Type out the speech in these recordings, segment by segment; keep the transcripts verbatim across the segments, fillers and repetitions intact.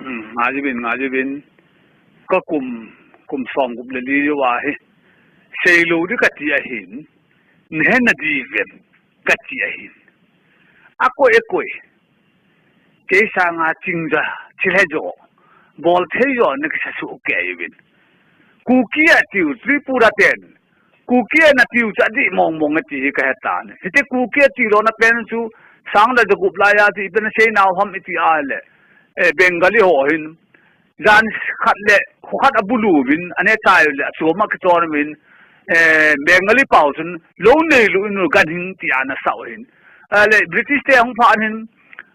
Hmm, ngaiyuvin, ngaiyuvin. Ka kum, kum somgup le li jouva hi seilou ding kati ahin, nahe nadiuvem kati ahin. Akoi, akoi. Kei sanga chingja, thilhe jo, bol thei jo nakisa soh kei uvin. Kuki atiu, Tripura ten Kuki anatiu chu adih mongmong e ti hi kahetan. Hiche Kuki ati lona pen chu sang le jagup laiya chu ipi nasei nau ham iti a le, eh, Bengali ho hin jan khat le kho khat abulu uvin, aneh chai le achom akichon uvin, eh, Bengali pau chun lou neilou in ganhing tia anasah u ahin. Ale British te ahung phat hin,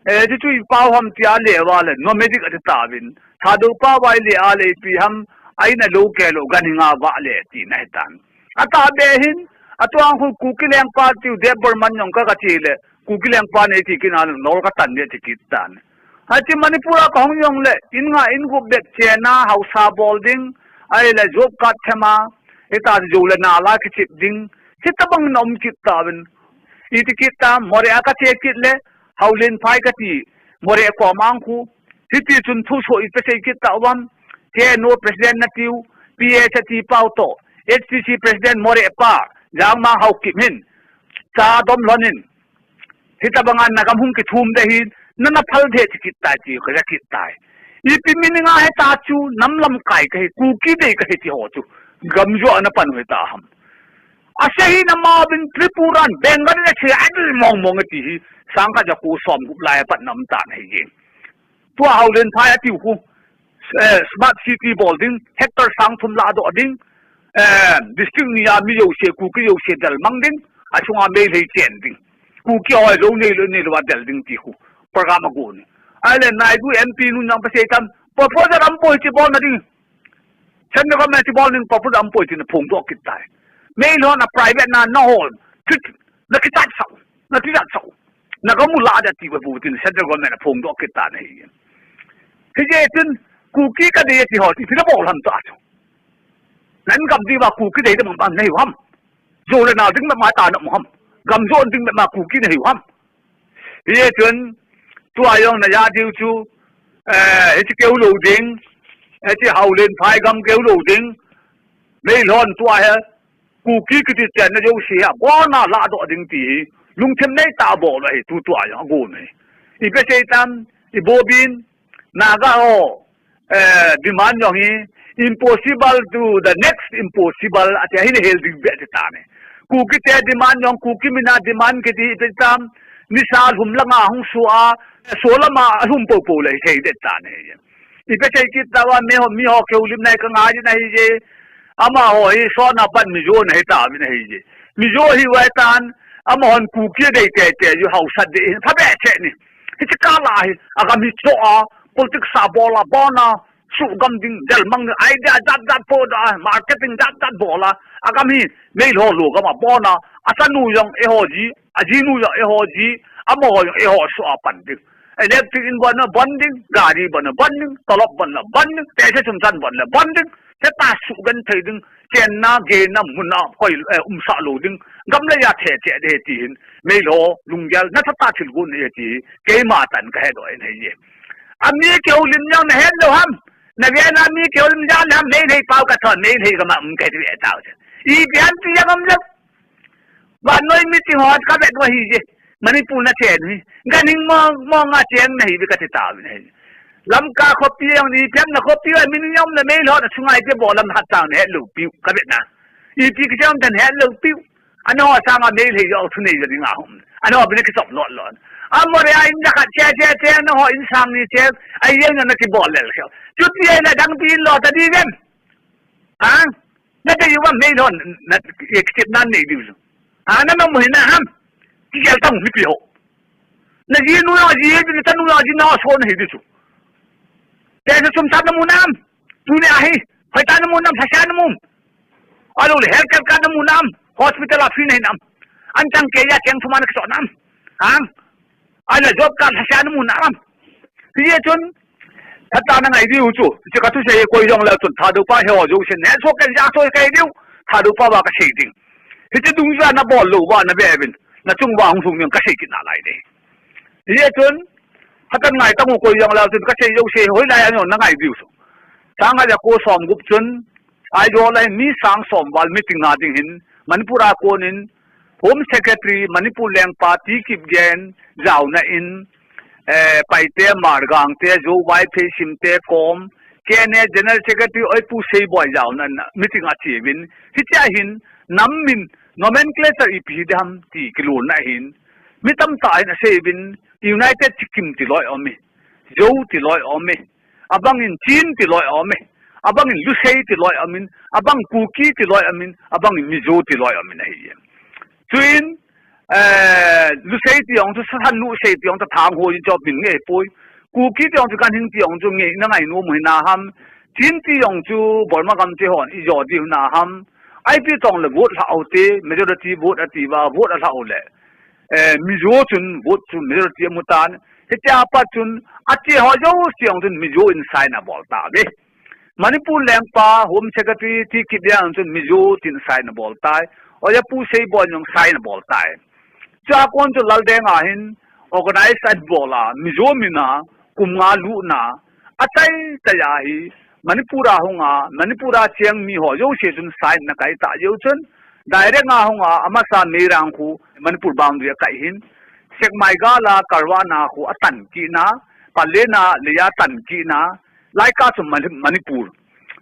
eh, chuchu ipi pau ham tia le uva le nomadic ati tauvin. Thadou pau vai le a le ipi ham, a in a lou kei lou ganhing a vah le tina ahitan. Atahbeh hin, atuang khu Kuki lengpa tiu Debbarman jong ka, kati le, Kuki lengpa nei ti kit na, nol katan le ti kit tan. Hiche Manipur a kahung jongle, in nga in gup bep chena, haosa bol ding, ahile job card thema, hita jou le nal a kichip ding, hitabang in aum kit tauvin. Iti kit ta, Moreh a kache kit le, Haulenphai kati, Moreh komang khu, hiti chun thusoh ipi sei kit tauvam, K N O president natiu, P H ati pau toh, H T C president Moreh pa, Jangmang Haokip hin, cha dom lhon in, hitabang a nagam hung kithum ding ahin, nana phal ding ti kit tai ti, kaja kit tai. Ipi meaning a hita chu, nam lamkai kahi, Kuki dei kahi ti ho chu, gamjo a napan u hita ham. Ase hi nama uvin Tripuran, Bengali le che adih mongmong e ti hi, sangkhat jako somgup lai apat na um tan ahi jeng. Tua Haulenphai atiu khu, eh, smart city bol ding, hectare sang thum ladoh ding, eh, district ni a mi jouse, Kuki jouse delmang ding, achunga Meitei chen ding. Kuki ho lou neilou, neilou a del ding ti khu, program agon. Ahile Naidu M P nun jong ipi sei tam, proposal aumpoi ti bolna ding. Central government ti bol ning proposal aumpoi tina phongdoh kit tai. Meilhon a private na, nahon, thit, nakichat sao, nakichat sao. Nagam u lah ding ti ve bu tin central government a phongdoh kit tan ahi. Hijeh chun, Kuki kadei ti ho, ipi nabol ham tua chu. Nagam diuva Kuki dei ding bang nahiu ham. Jou le nal ding bep ma ta naum ham. Gamjo ding bep ma Kuki nahiu ham. Hijeh chun, tua jong naja diu chu, eh, hiche keu lou ding, hiche Haulenphai gam keu lou ding, Meilhon tua hi, Kuki kiti chenna jouse hi, abona ladoh ding ti hi, lungthim neitah a bol u ahi, tu tua jong agon u ahi. Ipi sei tam, ibobin, Naga ho, eh, demand jong hi, impossible to the next impossible, ati hi nahel ding beh ati tan ahi. Kuki te demand jong, Kuki mina demand kiti ipi tam, nisa lhum langa hung su a, so lama lhum poupou le hi thei ding ati tan ahi. Ipi sei kit tauva, miho, miho kihoulimna hi kangai jin ahije. Amaho hi sotna pan Mizo ana hi tauvin ahije. Mizo ahiuva tan, amahon Kuki adei teitei u haosa ding, phabeh cheh ni. Hiche kah a hi, agam hi choh a, politics a bol a, abona, suhgam ding, delmang ding, idea jat jat podoh a, marketing jat jat bol a, agam hi, Meilhon lou gam a abona, achanu jong eiho ji, ajinu jong eiho ji, amaho jong eiho soh a pan ding. Electric in bon a bon ding, gari bon a bon ding, tolop bon a bon ding, paisa chomchan bon a bon ding, hita sugenthei ding, chenna, gena, mun a, hoi, eh, umsah lou ding, gam le a the che ding ti hin, Meilhon lunggel, nathatah thilgon ahi ti, keima tan kahedoh in ahije. Ami kihoulim jong nahet lou ham, navena mi kihoulim jong le ham, Meitei pao kathon, Meitei gam a um kahi ti ve tau. Ipi ham ti jong um lou. Vannoi meeting ho kavet u ahije. Manipur nachen hi. Ganhing mong mong a cheng nahiuve kati tauvin ahi. Lamka khopi jong ni pem na khopi a min jong na Meilhon a chunga ipi bol lam hat chang nahet lou piu kavet na. Ipi kicheng tan het lou piu. Ano sanga Meitei jong thunei jong ding ahung. Ano bina kichop lot lot. Amore a in da khat che che che na ho in sang ni che. Ai jeng na kibol lel khe. Chuti ai na dang pi in lo ta di vem. Ha? Nadei uvam Meilhon, na, na, kichepna nei diu chu. Ha, namu hina ham. Kigel tang mipi ho. Najinu jong ji, nachanu jong ji, naso nahi diu chu. Paisa chomcha namu nam. Tuni ahi. Hoitah namu nam, lhasa namu. Ahilouleh health card namu nam. Hospital a free nahi nam. Anchang keiya cheng thum a nakichoh nam. Ha? Ahile job card lhasa namu nam. Hijeh chun, thatah nangai diu chu, hiche kathusei koi jongle chun, Thadou pa hiho jouse, neh so kei, ja so kei diu, Thadou pa uva kasei ding. Hiche dungjuia nabol lou uva naveuvin, nachung uva hung lhung ding kasei kit nalai ding. Hijeh chun, Hatan ngai tang u koi jong leu chun kasei jouse hoilai a jong na ngai diu chu. Sangkhat jako somgup chun Aizawl a hin mi sang som val meeting na ding hin Manipur a kon in Home Secretary Manipur lengpa T Kipgen jaona in, eh, Paite, Hmar, Gangte, Zou, Vaiphei, Simte kom, K N A General Secretary Oipu Seiboi jaona in meeting a ache uvin. Hichea hin nam min nomenclature ipi hi ding ham ti kilolna hin mi tamtah hin asei uvin, United Sikkim ti loi aume, Zou ti loi aume, abang in Chin ti loi aume, abang in Lusei ti loi aumin, abang Kuki ti loi aumin, abang in Mizo ti loi aumin ahi. Chuin, eh, Lusei ti jong chu Sasan Lusei ti jong chu thang ho in chop min nge poi. Kuki ti jong chu kan hing ti jong chu nge na ngai nom u hi na ham. Chin ti jong chu Burma gam che hon i jo diu na ham. Ipi tong le vote lha u te, majority vote ati uva, vote alha u le. Eh, Mizo chun vote chu majority amu tan. Hichea pat chun, ache ho jouse jong chun Mizo in sign abol tauve. Manipur lengpa Home Secretary T Kipgen chun Mizo tin sign abol tai. Oipu Seiboi jong sign abol tai. Chua kon chu Laldenga hin organize abol a, Mizo min a kum nga lutna, achai chai a hi, Manipur a hung a, Manipur a cheng mi ho jouse chun sign ana kai ta jeh u chun, direct a hung a, amasa Moirang khu Manipur boundary akai hin, Sekmai gal a Karwana khu atan kit na, Pallel a lei atan kit na, Laika chu Mani-, Manipur.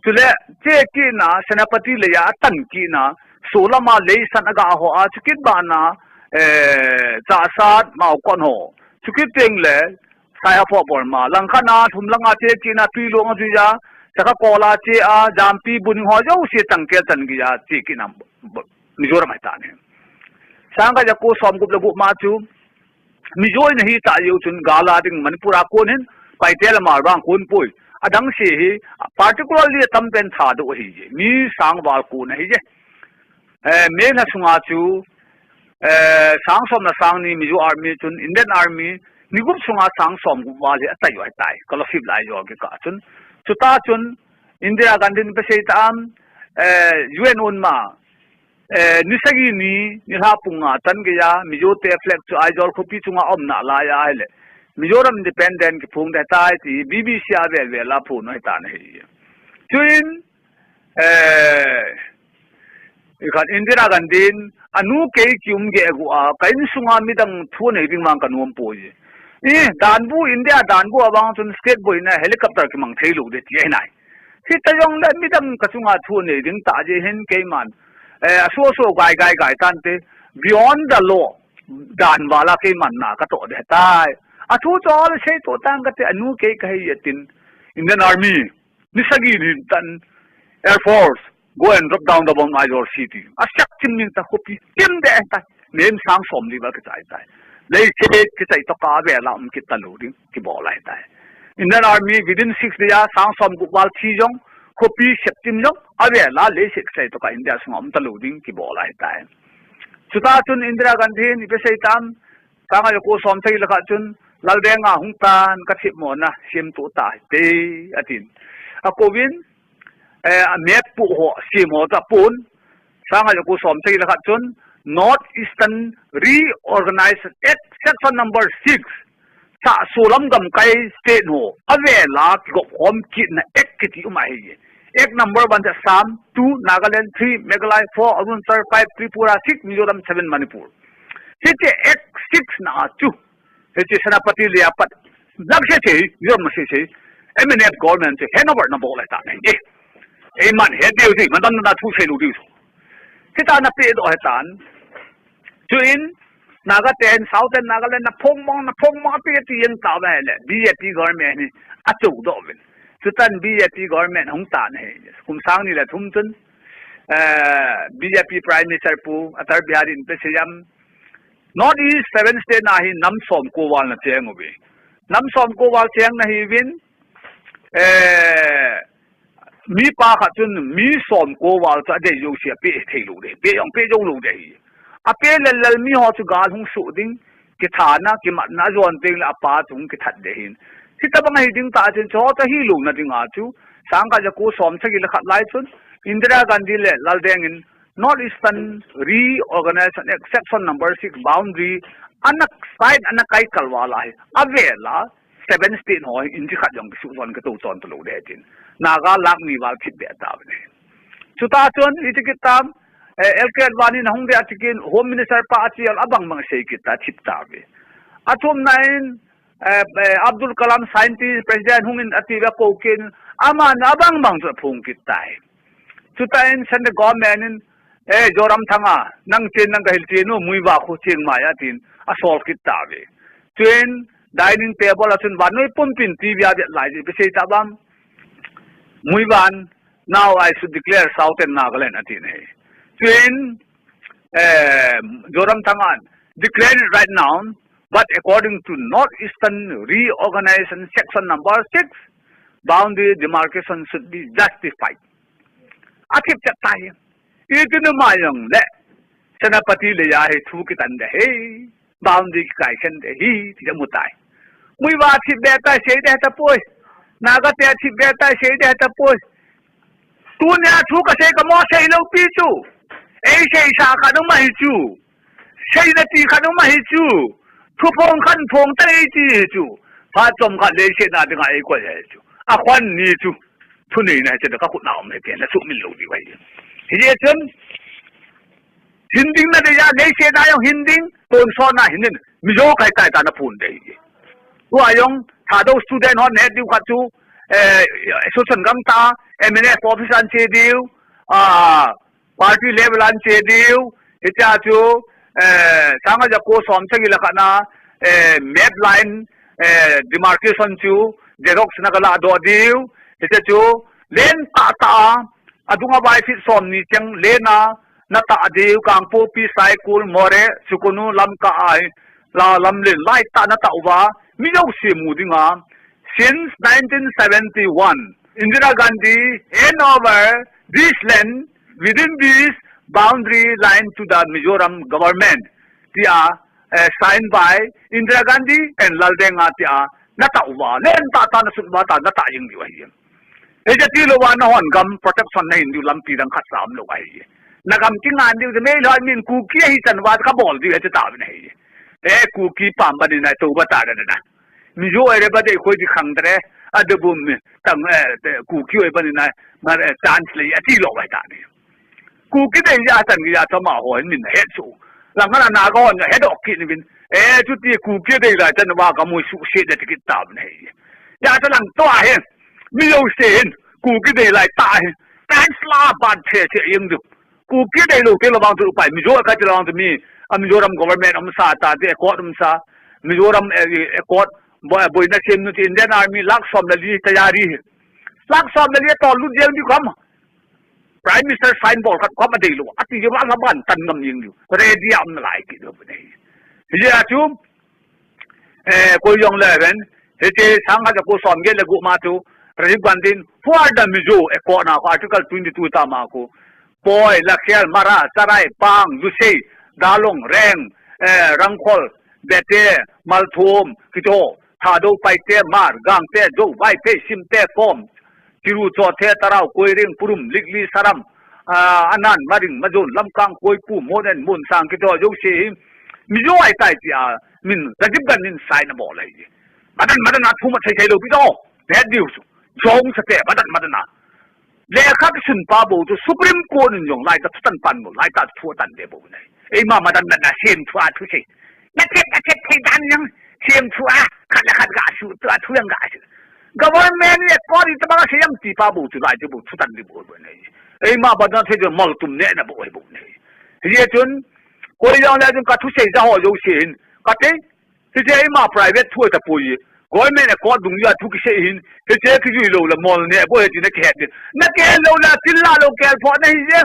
Chule, che kit na, Senapati lei a atan kit na, Solam a leisan aga ho a, chukit bana, eh, Chassad, Maokon ho. Chukit teng le, Saiha pho Burma. Langkhat na, thum lang a che kit na, Twilong a jui a, Chakakol a che a, Jampi, Buning ho jouse tangkel tan gei a, che kit na, Mizoram ahi tan ahi. Sangkhat jako somgup le gup ma chu, Mizo in ahi ta jeh u chun gal a ding Manipur a kon in, Paite le Hmar vang kon poi. Adang se hi, particularly atam pen Thadou ahi je. Mi sang val kon ahi je. Eh, May lha sunga chu, eh, sang som le sang ni Mizo Army chun Indian Army ni gup sunga sang somgup val hi atai u ahi tai. Kolasib le Aizawl kikah chun. Chuta chun Indira Gandhi in ipi asei tam, eh, U N un ma, eh, ni sagi ni, nilhah pung nga chan gei a, Mizo te flag chu Aizawl khopi chunga aum nalai a ahile, Mizoram independent kiphong ding ahitai ti, B B C a vel vel a phon u ahi tan ahi. Chuin, eh, ikhat Indira Gandhi in, anu kei kium geh gu a, ka insunga midang thu nei ding vang ka nuam poi. I, danbu, India danbu a vang chun state boina helicopter kimang thei lou ding ti ahi nai. Hita jong le midang ka chunga thu nei ding ta jeh hin keiman, eh, aso so gai gai gai tante, beyond the law, dan vala keiman na ka toh ding tai. Athu chu ale sei toh tang kate anu kei kahi atin. Indian Army, ni sagi ni tan, Air Force, go and drop down the bomb Aizawl City. Asak chim min ta khopi, tim ding tai. Nen sang som li val kichai tai. Leiset kichai toh ka vel a um kit talou ding kibol ahi tai. Indian Army within six day a sang som gup val thi jong, khopi sep chim jong, avel a leiset kichai toh ka India sunga um talou ding kibol ahi tai. Chuta chun Indira Gandhi in ipi asei tam, sangkhat jako som sagi le khat chun, Laldenga hung tan ka themmo na, sem to ta hite, atin. Akouvin, eh, a map pu ho, sem ho cha pun, sangkhat jako som sagi le khat chun, North Eastern Reorganization Act, section number six, cha Solam gamkai state ho, avel a kigop khom kitna act kiti um ahi. Act number one cha Assam, two Nagaland, three Meghalaya, four Arunachal, five Tripura, six Mizoram, seven Manipur. Hiche Act six na chu, hiche Senapati lei a pat, lak se se, Mizoram se se, M N F government chu handover na bol ahi tan ahi. Eiman he diu ti, man dan na thu sei lou diu. Hitia na pe doh ahi tan. Chuin, Naga ten, Southern Nagaland na phong mong, na phong mong ape ti jeng tauva ahile, B J P government hi achou doh uvin. Chutan B J P government hung tan ahi. Kum sang ni le thum chun, eh, B J P Prime Minister Pu Atal Bihari in ipi asei em, North East seven state na hi nam som ko val na cheng uve. Nam som ko val cheng na hiuvin, eh, mipa khat chun mi som ko val chu adei jouse ape thei lou ding, pe jong pe jou lou ding ahi. Ape lel lel mi ho chu gal hung suh ding, kithana, kimatna ajon teng le apa chu hung kithat ding ahin. Hitabang ahi ding tah chun chu ho chu ahi louna dinga chu, sangkhat jako som sagi le khat lai chun, Indira Gandhi le Laldeng in North Eastern Reorganization Act, section number six, boundary, ana sign, ana kai kal val ahi. Avel a, seven state ho in chi khat jong kisuh jon kito chon talou de tin. Naga lakh ni val thip be ta bane. Chuta chun iti kitam, eh, L K Advani in ahung de a chikin Home Minister pa achi abang bang sei kit ta thip ta ve. Athumna in, eh, eh, Abdul Kalam scientist president hung in ati ve ko kin aman abang bang chu phung kit tai. Chuta in central government in, eh, Zoramthanga, nang chen nang kahil chen u, Muivah khu cheng mai a tin, asol kit ta ve. Chuin, dining table a chun vannoi pumpin T V a vet lai ji, pe sei ta bam. Muivah in, now I should declare Southern Nagaland, atin ahi. Chuin, eh, Zoramthanga in, declare it right now, but according to Northeastern Reorganization Section number six, boundary demarcation should be justified. Athip chat tai. Iti nu ma jong le. Senapati le ya hi thu kitan de hi. Boundary kikai khen de hi. Ti amu tai. Muivah thip be tai sei de ta poi. Naga te thip be tai sei de ta poi. Tunia thu kasei kamo sei lou pi chu. Ei seisa khat um ahi chu. Seina ti khat um ahi chu. Thuphong khat phong ta ei ti hi chu. Phat chomkhat leiset na dinga eikoi ahi chu. Akhon ni chu. Thuneina hi chu kakhut na um hi pen la sumil lou diu ahi. Hijeh chun. Hin ding nadei a, leiset na jong hin ding, tonsot na hin ding, Mizo kahi tai tia naphon dei. Tua jong, Thadou student hon het diu khat chu, eh, association gam ta, M N F office a che diu, ah, party level a che diu, hitia chu, eh, sang hajar ko som sagi le khat na, eh, map line, eh, demarcation chu, xerox na kala doh diu, hitia chu, len tahtah a, adung a vai feet som ni cheng len a, natah diu, Kangpokpi, Saikul, Moreh, Sukonu, Lamka a, la lam len lai tah natah uva, mi jouse mu dinga, since nineteen seventy-one, Indira Gandhi hand over this land within this boundary line to the Mizoram government, tia, eh, signed by Indira Gandhi and Laldenga tia, natah uva, len tahtah nasut uva ta, natah jing diu ahi. Hijeh tilou va nahon gam protection nahin diu lampi dang khat sam lou ahi. Nagam kingan diu, Meilhei min Kuki ahi chan uva kabol diu ahi ta ve ahi. Eh, Kuki pam bani na tou ba ta da na. Mizo ere ba dei khoi di khang dre. Adabum tang, eh, Kuki oi bani na, mar, eh, chance lei ati lou ahi ta ni. Kuki dei ya chan ya chama ho min het chu. Lang na Naga hon het ok kit ni vin. Eh, chuti Kuki dei lai chan uva kamu su se de tikit ta ve ahi. Ya ta lang to ahi. Mi jouse hin, Kuki dei lai ta hi. Thanks la ban che che jing diu. Kuki dei lou te lou vang chu upai Mizo ka ti lou vang chu mi, a Mizoram government um sa ta te accord um sa. Mizoram, eh, accord, boi, boina sem nu ti Indian Army lakh som le li tayari hi. Lakh som le li tol lut jeng diu kam. Prime Minister sign bol khat kam adei lou. Ati jeng la ban tan ngam jing diu. Ready am na lai ki diu ne. Hijeh a chu, Eh, koi jong le ven, hiche sang hajar ko som get le gup ma chu, Rajiv Gandhi in, who are the Mizo, accord na, Article twenty-two tama ko. Poi, Lakhel, Mara, Sarai, Pang, Lusei, Dalong, Reng, eh, Rangkhol, Bete, Malthom, kiti ho, Thadou, Paite, Hmar, Gangte, Zou, Vaiphei, Simte, Kom, Tiru, Chothe, Tarao, Koireng, Purum, Likli, Saram, ah, Anan, Maring, Majon, Lamkang, Koipu, Monen, Monsang, kiti ho jouse hi, Mizo ahi tai tia, min, Rajiv Gandhi in sign abol ahi. Madan, madan a thu ma thei thei lou pi to. Vet diu chu. Jong sa te, madan, madan a. Lekha kisun pa bou chu Supreme Court in jong lai ta thutan pan bou, lai ta thu tan de bou ne. Eima madan na na sem thu a thu sei. Na chet, na chet thei dan jong sem thu a, khat le khat ga su, thu a thu jong ga su. Government le court in tabang sem ti pa bou chu lai te bou thutan de bou ne. Eima madan thei de mal tum ne na bou bou ne. Hijeh chun, koi jong le chun ka thusei ja ho jouse hin, ka te, hiche ima private thu ta poi. Government accord dung a thu kisei hin, hiche kijui lou le mol ne bou he ti na kihet din. Na kihet lou le, til la lou kel pho na hi je.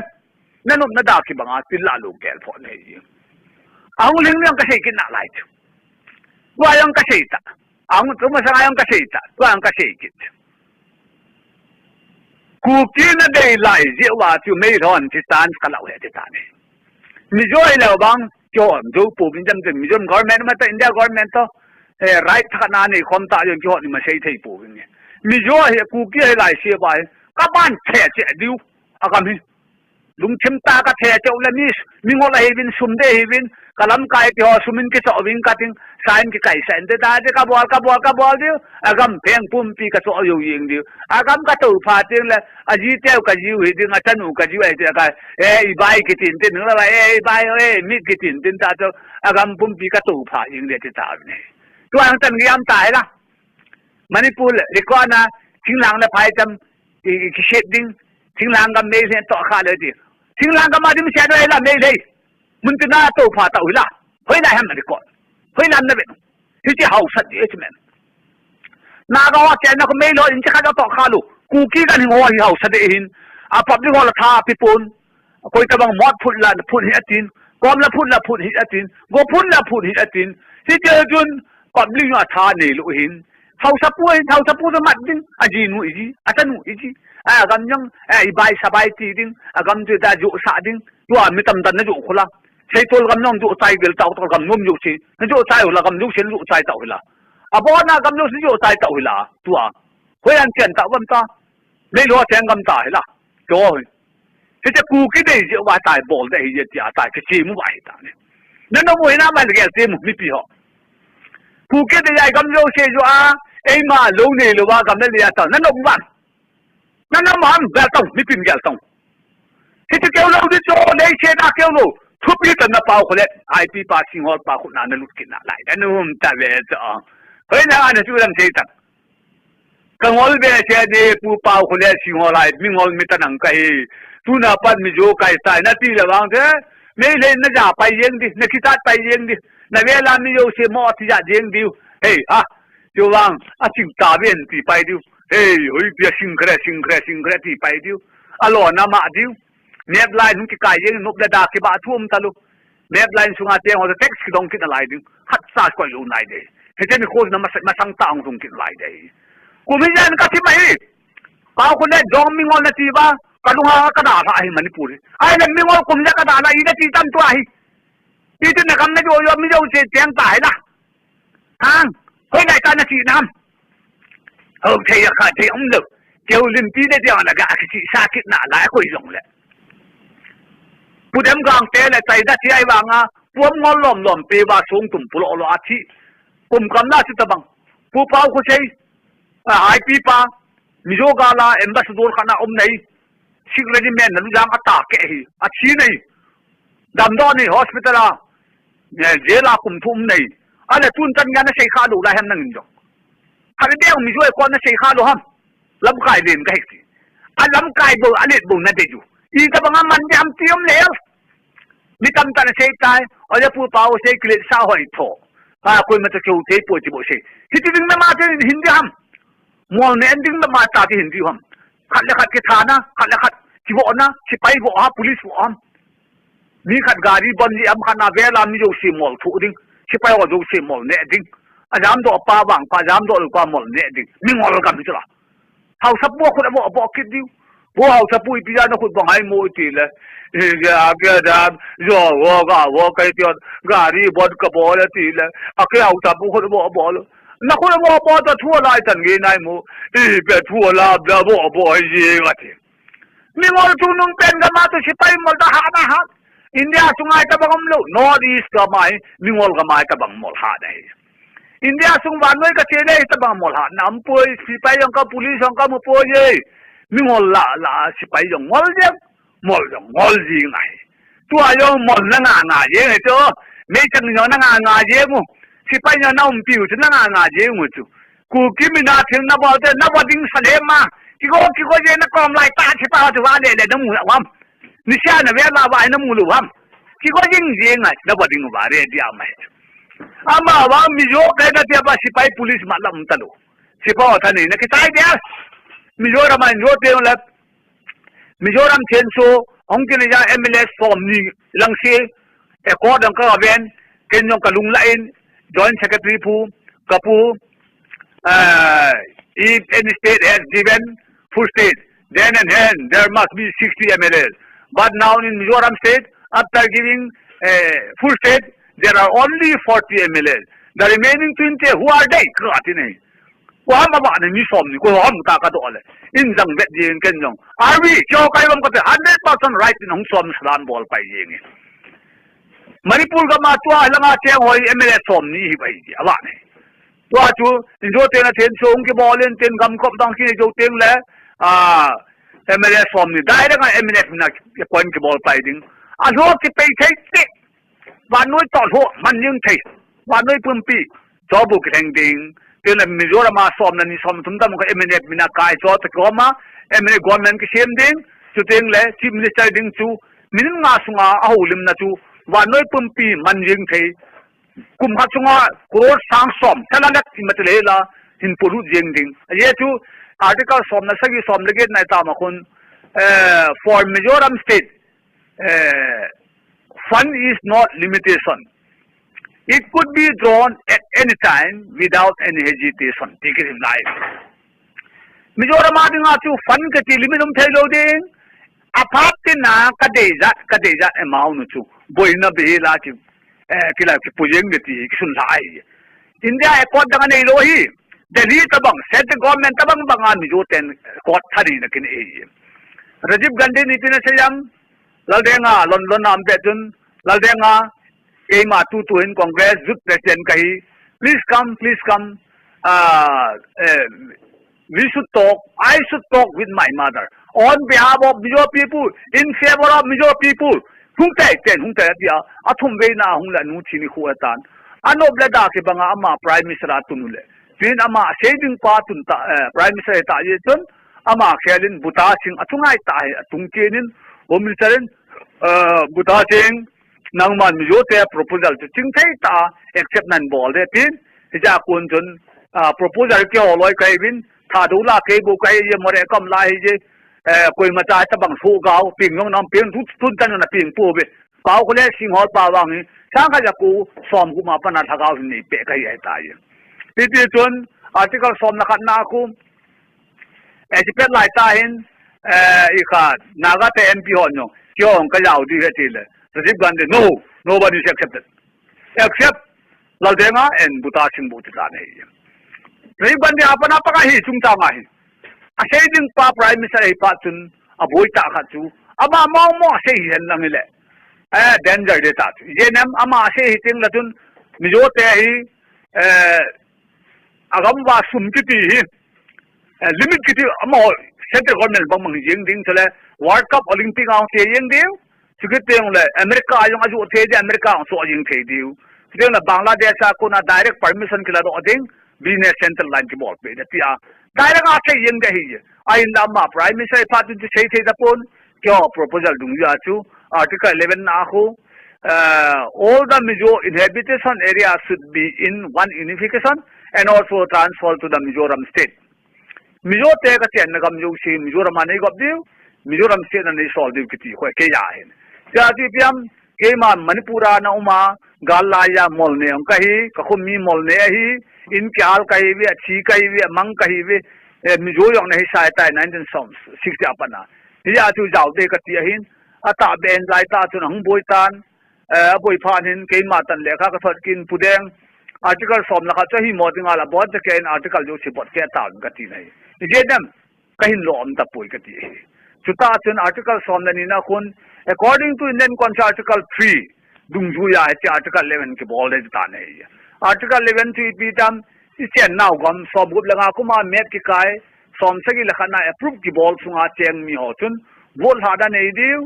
Na nop na da kibang a, til la lou kel pho na hi je. Ahung ling jong ka sei kit nalai chu. Tua jong ka sei ta. Ahung tu masang a jong ka sei ta. Tua jong ka sei kit. Kuki na dei lai jeh uva chu Meilhei hon ti tan ka lau he ti tan. Mizo hi lou vang, kihon jou pouvin jam jam Mizo government ma ta India government to, eh, right tha na nei khom ta jong kihon ni ma sei thei pouvin. Mizo hi Kuki hi lai se uva hi, ka ban che che diu, a kam hi. Lungthim tah a ka the cheu le mi, mingol ahiuvin, sum dei ahiuvin, ka lamkai te ho sum in kichoh uvin ka ting, sa in kikai sa in te ta te ka bol, ka bol, ka bol diu, agam pheng pumpi ka choh jou jeng diu. Agam ka tou pha teng le, aji teu ka jiu hi ding, achanu ka jiu ahi te ka, e, i bai kitin tin, la bai, e, i bai, e, mi kitin tin ta chu, agam pumpi ka tou pha jeng le ti ta ne. Tua hang tan giam ta hi la. Manipur le, Rikon a, Thinglhang le Phaicham, i, i, kiset ding, Thinglhang gam Meitei toh kha le ti. Thinglhang gam a dim sia do la Meitei. Mun tin a tou pha tau hi la. Hoi lai ham Rikon. Hoi lam na ve. Hiche hausa di hiche men. Naga ho chen na ko Meitei in che kha toh kha lu. Kuki kan hing ho hi hausa de hin. A public ho la tha pi pon. Koi tabang mot phut la phut hi atin, kom la phut la phut hi atin, go phut la phut hi atin. Hiche chun public a tha nei lou hin. Hausa pu hin, hausa pu mat ding, ajinu iji, achanu iji. A gam jong, a i bai sa bai ti ding, agam chu ta jo sa ding. Tua mi tam tan na jo khula. Seitol gam jong jo chai gel tau, tol gam nom jo si. Na jo chai hula gam jo si, na jo chai tau hila. Abona gam jo si jo chai tau hila. Tua. Hoi an chen tau gam ta. Meitei cheng gam ta hila. Cho hi. Hiche Kuki dei jeh uva tai bol dei hi jeh tia tai kichi mu uva hi ta ne. Nanom u hi na man gel ti mu mipi ho. Kuki dei jeh gam jouse jo a, eima lou nei lou va gam na lia ta. Nanom u va. Nanom u ham gel tong, mipin gel tong. Hiche keu lou di cho, nei che na keu lou. Thupi ta na Paokhulet, I P pa Singhol pa khu na na lut kit na lai. Nanom ta ve cho. Hoi na ana chu lam sei ta. Ka ngol ve se di, Pu Paokhulet Singhol lai, mingol mi tanang ka hi. Tuna pan Mizo kai tai, na ti le vang te. Meitei na ja pai jeng di, na kitat pai jeng di. Na vel a mi jouse mo ti ja jeng diu. Hei, ha. Chu vang, a ching ta ven ti pai diu. Hei, hoi pia sing kre, sing kre, sing kre ti pai diu. A lo na ma diu. Nep lai nung kikai jeng, nop le da kiba thu um ta lu. Nep line sunga teng ho tax kidong kit nalai ding. Khat sa koi jou nai dei. Hiche nikho na masa-, masang ta ong sung kit nalai dei. Kum hi jan ka thim ahi. Paokhulet jong mingol na ti va. Ka lunga ka da la ahi Manipur hi. Ai le mingol kum ja ka da la i na ti tam tu ahi. Ti tu na kam na jo jo mi jo che teng ta hi la. Hang, hoi lai ta na ti nam. Ho thei a kha thei um lou. Keu limpi le dia na ga kichi sa kit nalai koi jong le. Pu Demgang te le chai da ti ai vanga, puam ngol lom lom pe va sung tum pulo lo a thi. Kum kam na si tabang. Pu Pau Khosei, a, I P pa, Mizo gal a ambassador khat na um nei. Secret man na lu jang a ta ke hi. A thi nei. Damdoh ni hospital a, eh, jail a kum thum nei. Ale tun tan ngan na sei kha lou lai ham nangin jong. Khat deu Mizo kon na sei kha lou ham. Lamkai len ka hik ti. A lamkai bou, a let bou na dei ju. I tabang a man di ham ti um lel. Mi tam tan sei tai. Ole Pu Pau sei kilet sa hoi tho. Ha, koima ta keu thei poi ti bou sei. Hiti ding na ma te hin di ham. Mol ne ding na ma ta ti hin di ham. Khat le khat kithana, khat le khat kivohna, sipai voh ham, police voh ham. Mi khat gari bon ji am khat na vel a mi jouse mol thu ding. Sipai ho jouse mol ne ding. A jamdoh pa vang pa, jamdoh lou pa mol ne ding. Mingol gam chu la. Haosapu khut a voh, voh kit diu. Pu Haosapu ipi ja na khut bang hai mo ti le. I ja ke da jo wo ga wo kai ti gari bon ka bol ti le. A ke Haosapu khut a voh bol. Na khut a voh bol ta thu lai tan nge nai mo. I pe thu la da voh bol ji ga ti. Mingol chungnung pen gam a tu sipai mol da ha na ha. India sunga tabang um lou, North East gam a hi, mingol gam a tabang mol ha na hi. India sung vannoi ka che le tabang mol ha na um poi, sipai jong ka, police jong ka mu poi e. Mingol la, la, sipai jong ngol jeng, mol jong ngol jeng ahi. Tua jong mol na nga nga jeng e chu, meichang jong na nga nga jeng u, sipai jong na umpi u chu na nga nga jeng u chu. Kuki mi na thil na bol te, na va ding sa le ma. Kigo, kigo je na kom lai ta che pa chu va le le na mu la wam. Ni sia na ve la va na mu lu wam. Kigo jing jing ai, na va ding va re dia mai. Ama va Mizo kai na te ba sipai police ma lam ta lu. Sipai ta ni na ki tai dia. Mizoram a jo te la. Mizoram Chenso, hung kile ja M L A som ni lang si, accord ang ka ven, ken jong ka lung la in, Joint Secretary pu, ka pu, uh, if any state has given full state, then and then there must be sixty M L As. But now in Mizoram state, after giving, uh, full state, there are only forty M L As. The remaining twenty, who are they? Ka ati nei. Koiham avah ni mi som ni, koiham ta kadoh le. In jang vet jeng ken jong. Are we, keiho kaibang kate hundred percent right in hung som sadan bol pai jeng e. Manipur gam a tua langa cheng ho hi M L A som ni hi pai ji, avah ni. Tua chu, injo tena then so hung kibol in, ten gam kop dang ki jo teng le, ah, M L A som ni, direct a M N F na point kibol pai ding. Alho kipei thei te. Vannoi toh lho, man jing thei. Vannoi pumpi, cho bu kilheng ding. Tin le Mizoram a som le ni som thum tam kha M N F mina kai cho te koma, M N F government kisem ding. Chuteng le Chief Minister ding chu, minute nga sunga ahoulimna chu, vannoi pumpi man jing thei. Kum khat chunga crore sang som, tala lakh ima te le la, hin polut jeng ding. Ajeh chu, Article som le sagi, som le get na itama khun, eh, for Mizoram state, eh, fund is not limitation. It could be drawn at any time without any hesitation. Ti kisim lai. Mizoram a dinga chu fund kati limit um thei lou ding. Aphat tina kadei jat, kadei jat amount nu chu. Boina beh la ki, eh, kila kipu jeng beh ti kisun lai. India accord dang anei lou hi. Delhi tabang, central government tabang banga Mizo ten accord thanei na kinei hi. Rajiv Gandhi ni tina sayang, Laldenga, London a um pet chun, Laldenga, keima tutu hin Congress Youth President kahi, please come, please come, uh, uh, we should talk, I should talk with my mother. On behalf of Mizo people, in favor of Mizo people, hung tai ten, hung tai tia, athum veina hung le nu chini khu atan. Anop le da kibanga ama Prime Minister atun le. Tin ama sei ding pa tun ta, eh, Prime Minister ta ye tun, ama khelin Bhuta Singh atungai ta he, atung kenin, Home Minister in, eh, Bhuta Singh, nangman Mizo te proposal chu chingthei ta accept nan bol de tin, hija kun chun, ah, proposal keiho loi kaivin, Thadou la kei bou kai ye more kam la hi je, eh, koima cha tabang so gao, ping yong nam ping tu, tun tan na ping po be. Pao khole Singhol pa vang hi, sang kha ja ku, som ku ma pana thagao hin nei pe kai ai ta ye. Ti ti chun, Article som na khat na ku, eh, chi pet lai ta hin, eh, i kha, Naga te M P hon yong, keiho ka yao di he ti le. Rajiv Gandhi, no, nobody is accepted. Except Laldenga and Bhuta Singh bu ti ta nei. Rajiv Gandhi apa na pa ka hi chung ta ma hi. Asei ding pa Prime Minister hi pa chun, aboi ta kha chu. Ama mong mong asei hi hen lang hi le. Eh, danger de ta chu. J N M ama asei hi ting la chun, Mizo te hi, eh, agam va sum kiti hi. Eh, limit kiti ama central government bang bang jing ding chule World Cup Olympic ang te jing ding. Chukit teng le America jong aju the di America ang so jing the diu. Chuteng le Bangladesh a kona direct permission kila do ding business central line kibol pe de tia. Direct a sei jing de hi. Ahin la ama Prime Minister pa tu sei thei da pon. Keiho proposal dung ya chu Article eleven na khu, uh, all the Mizo inhabitation area should be in one unification and also transfer to the Mizoram state. Mizo te ka chenna gam jouse, Mizoram a nei gop diu, Mizoram state na nei sol diu kiti khoi kei ya hin. Tia ti piam, keima Manipur a na uma, gal la ya mol ne ong kahi, ka khum mi mol ne ahi, in kial kahi ve, chi kahi ve, mang kahi ve, eh, Mizo jong na hi sai tai nineteen sixty a pana. Hija chu jao de kati ahin, ata ben lai ta chu na hung boi tan, eh, aboi phan hin keima tan lekha ka thot kin pu deng. Article som la kha chu hi mo ding ala bot te ken article jo si bot ke ta ka ti nai. Ije dem ka hin lo om ta poi ka ti. Chuta chun Article som le ni na khun, according to Indian Constitution Article three, dungjuiya hiche Article eleven kibol de ta nei. Article eleven chu ipi tam, i chen nau gam som gup le nga kuma map kikai, som sagi le khat na approve kibol sunga cheng mi ho chun, vote lhada nei diu,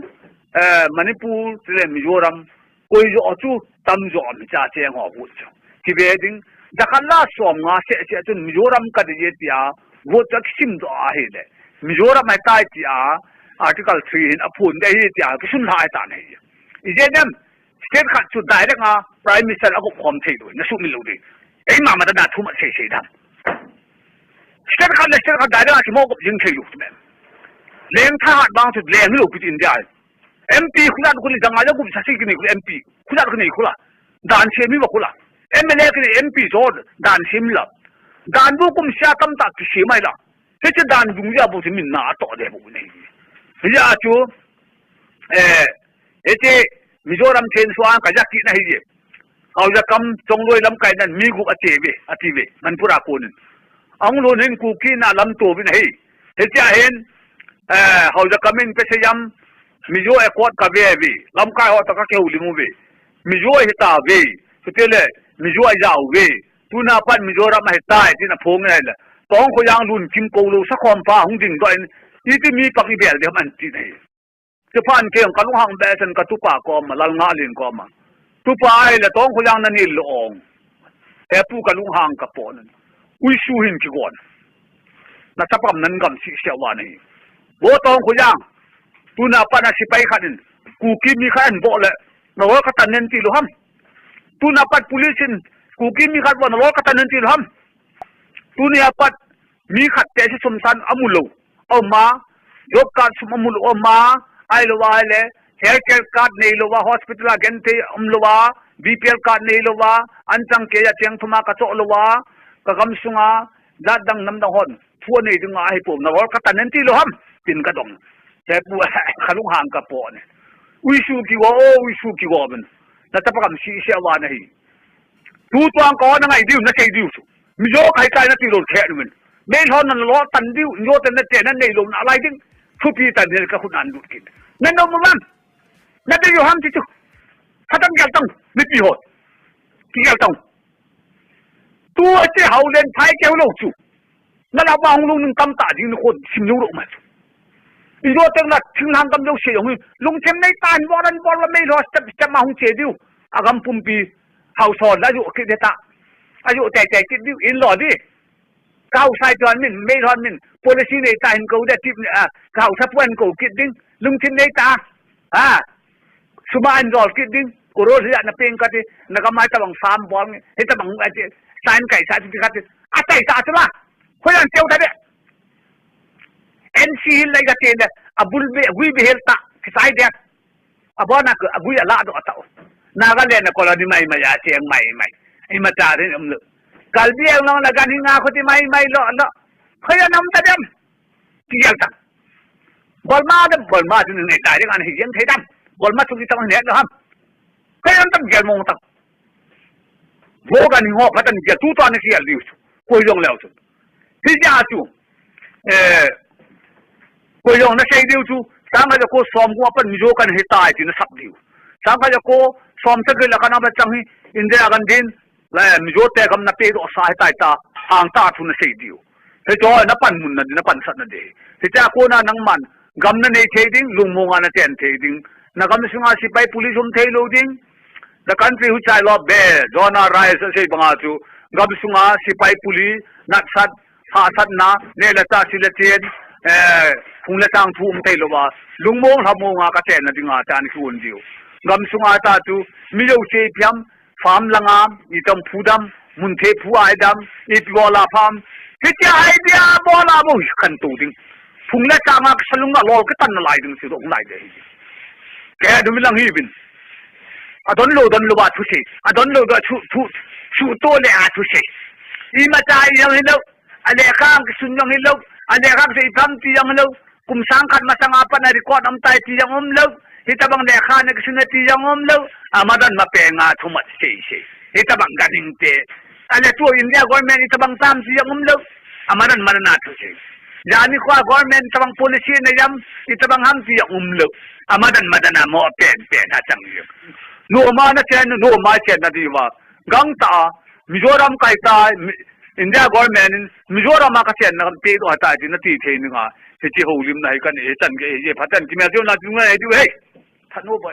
eh, Manipur, chule Mizoram, koi jo chu, tam jo mi cha cheng ho vote chu. Kive ding, dakhan la som nga se se chun Mizoram ka de ye tia, vote chu kisim jo ahi le. Mizoram ai tai tia, Article three hin aphun de hi tia, kisun lhai ta nei. Ije dem, state khat chu direct a Prime Minister a gop khom thei lou, na sumil lou ding. Eima ma da na thu ma sei sei dam. State khat le state khat direct a kimo gop jing thei lou tu men. Leng thahat bang chu leng lou pi India. M P khula khuli dang a gum sa si kini khula M P. Khula kini khula. Dan semi ba khula. M L A kini M P jo dan semi la. Dan bu kum sia tam ta ki semi la. Hiche dan dung ya bu min na to de bu nei. Ya chu, eh, hiche Mizoram chen suan ka jak ki na hi je. Au ya kam chongloi lamkai nan mi gup a che ve, a ti ve, Manipur a konin. Ahung lhun hin Kuki na lamto uvin ahi. Hitia hin, eh, hauja kamin pese jam, Mizo Accord kave uve, lamkai ho toh kakihoulim uve. Mizo ahitauve, chutile, Mizo ajao uve. Tuna pat Mizoram ahitai, tin aphongin ahile. Tongkholjang lungkim koulou, sakhom pha hung dingdoh in, iti mi pang ibel ding ham anti ahi. Chuphat in kei jong kalunghang behseh in katupa koma, Lalngahlin koma. Tupa ahile Tongkholjang nanel lou ong. Hepu kalunghang kapo nan. Uisu hin kigon. Nachapa gam nan gam siseh uva nahi. Vo Tongkholjang. Tuna pat na sepai khat in. Kuki mi khat in bol le. Nalol katan nen tilou ham. Tuna pat police in. Kuki mi khat bol nalol katan nen tilou ham. Tunia pat mi khat te si sum san amu lou. Aum a, job card sum amu lou aum a, ahilou a ahile, health care card neilou a, hospital a genthei umlou a, B P L card neilou a, anchang keiya cheng thum a kachoh lou a, kagam sunga, jat dang nam dang hon, thu anei dinga ahipoi, nalol katan nen tilou ham, tin kadong. Hepu, kalunghang kapo ne. Uisu kigo, o, uisu kigo ben. Nachapa gam siseh uva nahi. Tutua kahon nangai diu, nasei diu chu. Mizo kahitai nati lou khe nu min. Meilhon nalol tan diu, Mizo te nache nanei lou nalai ding. Thupi tan ne kakhut nan lut kit. Nanom uvam. Nadei u ham ti chu. Phatah in gel tang, mipi ho. Kigel tang. Tua che hao len phai keu lou chu. Nala ba hung lou nung tamtah ding ni khon sim lou lou ma chu. Mizo teng na thinglhang gam jouse jong hi. Lungthim neitah in bol an bol uva Meilhon step step ma hung che diu. Agam pumpi. Haosa la jo kit ding ta. Ajo tei tei kit diu in lo di. Ka haosa ituan min, Meilhon min, policy neitah hin kou ding, tip, ah, ka haosa puan kou kit ding, lungthim neitah, ah, sum a hin jol kit ding, crore hijat na peng kati, nagam a hitabang farm bol nge, hitabang, ah, ti, sign kaisa ti kati, atai ta chu la, hoiya teu ta de. N C Hills lai kati le, abul be, agui be hel ta, kisai de. Abona ka, agui ala do ta. Nagaland na colony mai mai a cheng mai mai. Ima ta rin um lo. Karbi Anglong na gan hinga khuti mai mai lo lo. Hoiya nam ta dem. Kigel ta. Golma dem, Golma din nei ta rin an hi jeng thei dam. Golma chu ki ta ne lo ham. Hoiya nam ta gel mong ta. Vo gan hingo phatah in kigel, tutua na kigel diu chu. Koi jong leu chu. Hijeh a chu, eh, koi jong nasei diu chu, sangkhat jako som gup a pat Mizo kahitai ti nasap diu. Sangkhat jako som sagih le khat a pat chang hi, Indira Gandhi in, le, Mizo te gam napehdoh sa ahitai ta, hangtah thu nasei diu. Hiche napanmun na di, napansat na di. Hichea kona nangman, gam nanei thei ding, lungmonga nachen thei ding. Nagam sunga sepai police um thei lou ding. The country which I love best, John R. Rice asei banga chu, gam sunga sepai police, natsat, hahsatna, neh le chah, sil le chen, eh, phung le chang thu um thei louva, lungmong lhamonga kachenna dinga chan kiun diu. Gam sunga ta chu, mi jouse ipi ham, farm langa, itong phu dam, mun thei phu a idam, ipi bola pham. Hitia idea bola bou hi khantou ding. Phung le changa kisalunga lol kitan nalai ding chu dong lai de hi. Kei dum lang hi bin. Adon lou, don louva thusei. Adon lou, don thu, thu, thu to le a thusei. Imacha ijong hilou. Alekha kisun jong hilou. Alekha kisun ipi ham ti jong hilou. Kum sang khat masanga pat na record um tai ti jong umlou. Hitabang lekha na kisun ti jong umlou. Amadan mapenga thumat sei sei. Hitabang ganhing te. Ale tu India government hitabang tam ti jong umlou. Amadan madan a thusei. Jani kho government tabang policy na jam, hitabang ham ti jong umlou. Amadan madan a mo pen pen a chang jong. Noma nachen, noma chenna diuva. Gangtah a, Mizoram kahitai, Mi-, India government in, Mizoram a kachenna kahin pehdoh tai ti nati thei ninga. Hiche houlimna hi kanei, hichan gei, hichan phat chan kimel diu na diu ngai diu hei. Thanop e.